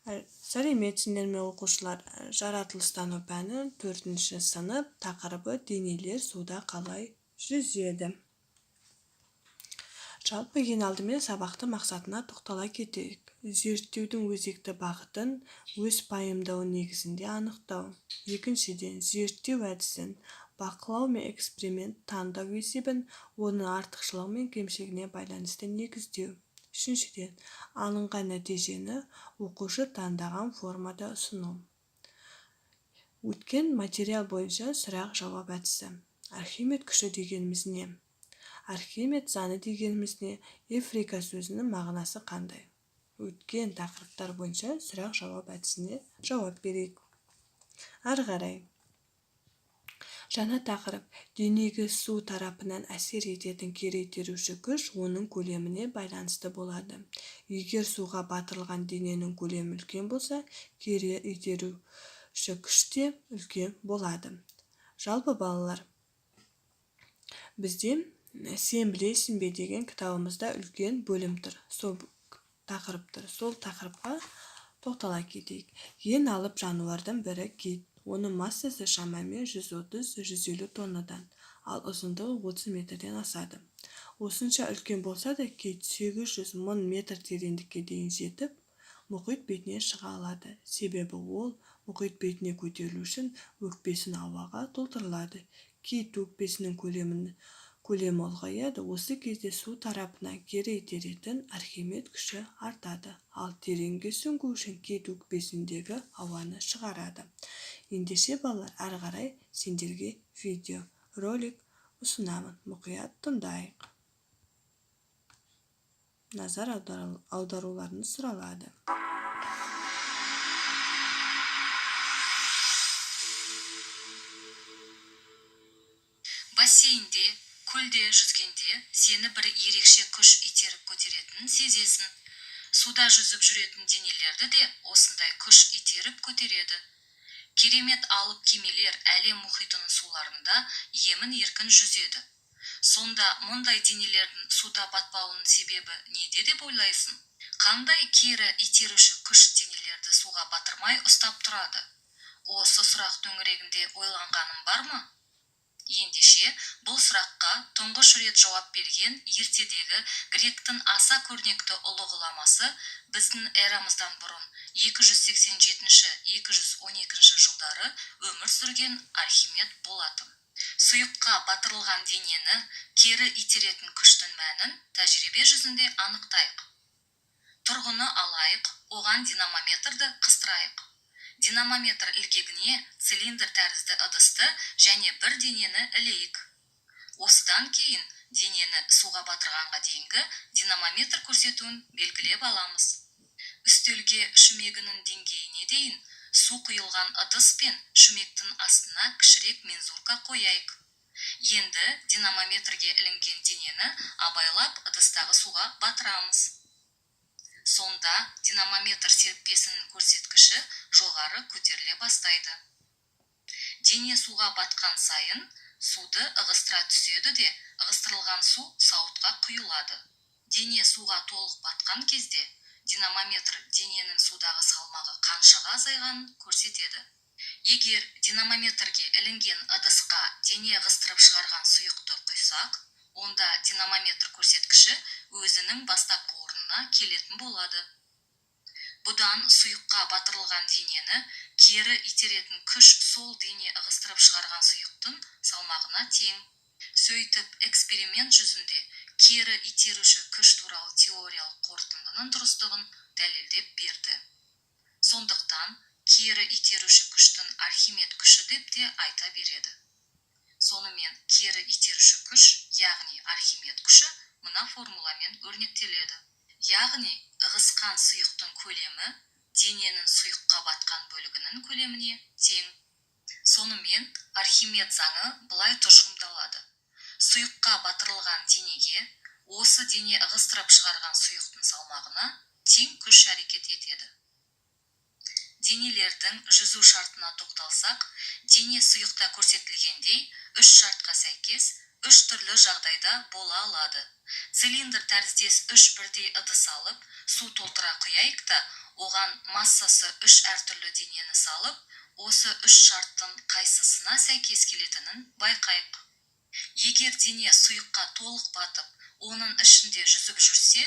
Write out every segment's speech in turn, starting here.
Сәлеметсіңдер ме, оқушылар? Жаратылыстану пәні, 4-ші сынып, тақырыбы: денелер суда қалай жүзеді. Жалпы, ең алдымен сабақтың мақсатына тоқтала кетейік. Зерттеудің өзекті бағытын өз пайымдауы негізінде анықтау. Екіншіден, зерттеу әдісін, бақылау мен эксперимент таңдау есебін, оның артықшылығы мен кемшілігіне байланысты негіздеу. Үшіншіден, алынған нәтижені оқушы таңдаған формада ұсыну. Өткен материал бойынша сұрақ-жауап әдісі. Архимед күші дегеніміз не? Архимед заңы дегеніміз не? Эврика сөзінің мағынасы қандай? Өткен тақырыптар бойынша сұрақ-жауап әдісіне жауап берейік. Ары қарай. Жаңа тақырып: денеге су тарапынан әсер ететін кері итеруші күш оның көлеміне байланысты болады. Егер суға батырылған дененің көлемі үлкен болса, кері итеруші күш те үлкен болады. Жалпы, балалар, бізде «Сен білесің бе» деген кітабымызда үлкен бөлім тұр. Сол тақырып тұр. Сол тақырыпқа тоқтала кетейік. Ең алып жануардың бірі кит. Оның массасы шамамен 130-150 тоннадан, ал ұзындығы 30 метрден асады. Осынша үлкен болса да, кит 800 мың метр тереңдікке дейін жетіп, мұхит бетіне шыға алады. Себебі ол мұхит бетіне көтерілу үшін өкпесін ауаға толтырылады. Кит өкпесінің көлемі ұлғаяды, осы кезде су тарапынан кері итеретін Архимед күші артады, ал тереңге сүңгу үшін кит өкпесіндегі ауаны шығарады. Ендеше, балалар, ары қарай сендерге видео ролик ұсынамын. Мұқият тыңдайық. Назар аударуларыңыз сұралады. Бассейнде, көлде жүзгенде сені бір ерекше күш итеріп көтеретінін сезесің. Суда жүзіп жүретін денелерді де осындай күш итеріп көтереді. Керемет алып кемелер әлем мұхитының суларында емін-еркін жүзеді. Сонда мұндай денелердің суда батпауының себебі неде деп ойлайсың? Қандай кері итеруші күш денелерді суға батырмай ұстап тұрады? Осы сұрақ төңірегінде ойланғаның бар ма? Ендеше, бұл сұраққа тұңғыш рет жауап берген ертедегі гректің аса көрнекті ұлы ғұламасы, біздің эрамыздан бұрын 287-212 жылдары өмір сүрген Архимед болатын. Сұйыққа батырылған денені кері итеретін күштің мәнін тәжірибе жүзінде анықтайық. Тұрғыны алайық, оған динамометрді қыстырайық. Динамометр ілгегіне цилиндр тәрізді ыдысты және бір денені ілейік. Осыдан кейін денені суға батырғанға дейінгі динамометр көрсетуін белгілеп аламыз. Үстелге шүмегінің деңгейіне дейін су құйылған ыдыс пен шүмектің астына кішірек мензурка қояйық. Енді динамометрге ілінген денені абайлап ыдыстағы суға батырамыз. Сонда динамометр серіппесінің көрсеткіші жоғары көтеріле бастайды. Дене суға батқан сайын суды ығыстыра түседі де, ығыстырылған су сауытқа құйылады. Дене суға толық батқан кезде динамометр дененің судағы салмағы қаншаға азайғанын көрсетеді. Егер динамометрге ілінген ыдысқа дене ығыстырып шығарған сұйықты құйсақ, онда динамометр көрсеткіші өзінің бастапқы орнына келетін болады. Бұдан сұйыққа батырылған денені кері итеретін күш сол дене ығыстырып шығарған сұйықтың салмағына тең. Сөйтіп, эксперимент жүзінде кері итеруші күш туралы теориялық қорытындының дұрыстығын дәлелдеп берді. Сондықтан кері итеруші күштің Архимед күші деп те айта береді. Сонымен, кері итеруші күш, яғни Архимед күші мына формуламен өрнектеледі. Яғни, ығысқан сұйықтың көлемі дененің сұйыққа батқан бөлігінің көлеміне тең. Сонымен, Архимед заңы былай тұжырымдалады. Сұйыққа батырылған денеге осы дене ығыстырып шығарған сұйықтың салмағына тең күш әрекет етеді. Денелердің жүзу шартына тоқталсақ, дене сұйықта көрсетілгендей үш шартқа сәйкес үш түрлі жағдайда бола алады. Цилиндр тәріздес үш бірдей ыдыс алып, су толтыра құяйық та, Оған массасы үш әртүрлі денені салып, осы үш шарттың қайсысына сәйкес келетінін байқайық. Егер дене сұйыққа толық батып, оның ішінде жүзіп жүрсе,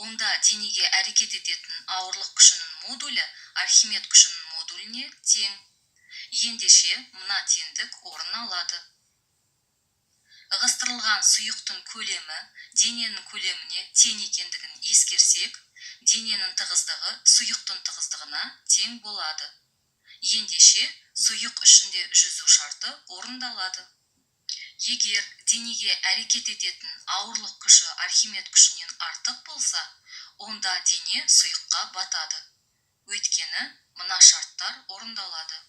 онда денеге әрекет ететін ауырлық күшінің модулі Архимед күшінің модуліне тең. Ендеше мына теңдік орын алады. Ығыстырылған сұйықтың көлемі дененің көлеміне тең екендігін ескерсек, дененің тығыздығы сұйықтың тығыздығына тең болады. Ендеше сұйық ішінде жүзу шарты орындалады. Егер денеге әрекет ететін ауырлық күші Архимед күшінен артық болса, онда дене сұйыққа батады. Өйткені мына шарттар орындалады.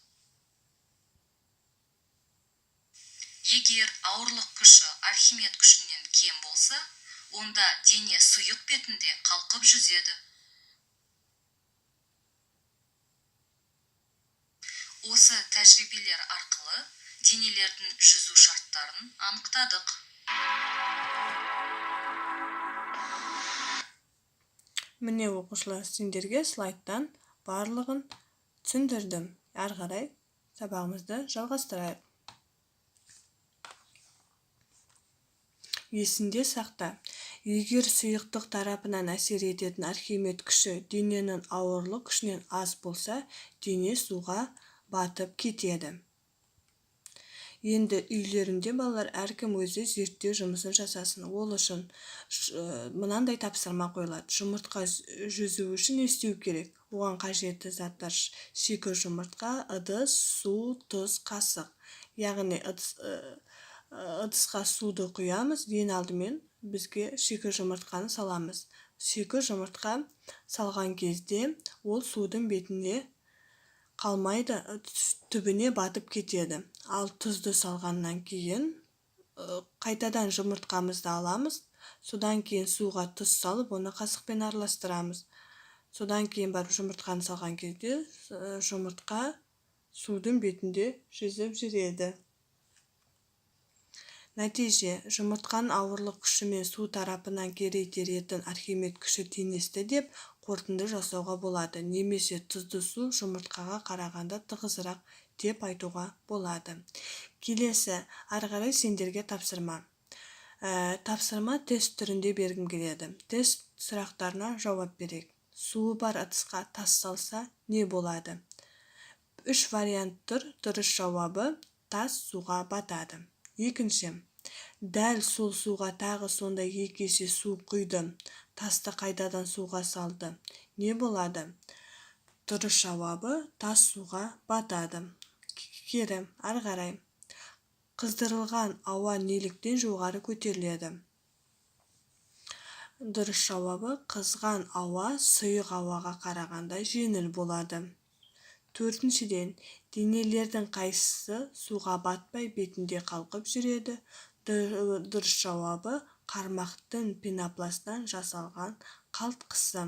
Егер ауырлық күші Архимед күшінен кем болса, онда дене сұйық бетінде қалқып жүзеді. Осы тәжірибелер арқылы денелердің жүзу шарттарын анықтадық. Міне оқушылар, сендерге слайдтан барлығын түсіндірдім. Әрі қарай сабағымызды жалғастырайық. Есінде сақта, егер сұйықтық тарапынан әсер ететін Архимед күші дененің ауырлық күшінен аз болса, дене суға батып кетеді. Енді үйлерінде балалар әркім өзі зерттеу жұмысын жасасын. Ол үшін мынандай тапсырма қойылады. Жұмыртқа жүзу үшін не істеу керек? Оған қажетті заттар шикі жұмыртқа, ыдыс, су, тұз, қасық. Яғни ыдысқа суды құямыз, ең алдымен бізге шикі жұмыртқаны саламыз. Шикі жұмыртқа салған кезде ол судың бетінде қалмайды, түбіне батып кетеді. Ал тұзды салғаннан кейін қайтадан жұмыртқамызды аламыз. Содан кейін суға тұз салып, оны қасықпен араластырамыз. Содан кейін барып жұмыртқаны салған кезде жұмыртқа судың бетінде жүзіп жүреді. Нәтиже, жұмыртқаның ауырлық күшімен су тарапынан кері итеретін Архимед күші теңесті деп қорытынды жасауға болады. Немесе тұзды су жұмыртқаға қарағанда тығызырақ деп айтуға болады. Келесі, ары қарай сендерге тапсырма. Тапсырма тест түрінде бергім келеді. Тест сұрақтарына жауап берейік. Суы бар ыдысқа тас салса не болады? 3 вариант тұр, дұрыс жауабы тас суға батады. Екінші, дәл сол суға тағы сондай 2 есе су құйды, тасты қайтадан суға салды. Не болады? Дұрыс жауабы тас суға батады. Кері, ары қарай. Қыздырылған ауа неліктен жоғары көтеріледі? Дұрыс жауабы қызған ауа сұйық ауаға қарағанда жеңіл болады. Төртіншіден, денелердің қайсысы суға батпай бетінде қалқып жүреді? Дұрыс жауабы қармақтың пенопласттан жасалған қалтқысы.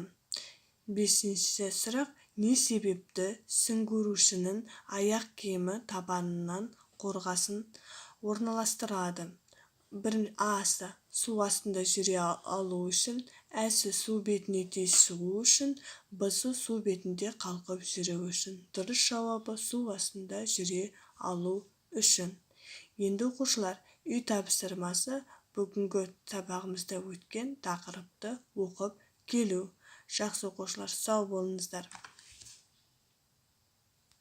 Бесінші сұрақ, не себепті сүңгуіршінің аяқ киімі табанынан қорғасын орналастырады? А-сы су астында жүре алу үшін, Ә-сі су бетіне тез шығу үшін, Б-сы су бетінде қалқып жүру үшін. Дұрыс жауабы су астында жүре алу үшін. Енді оқушылар, үй тапсырмасы бүгінгі сабағымызда өткен тақырыпты оқып келу. Жақсы оқушылар, сау болыңыздар.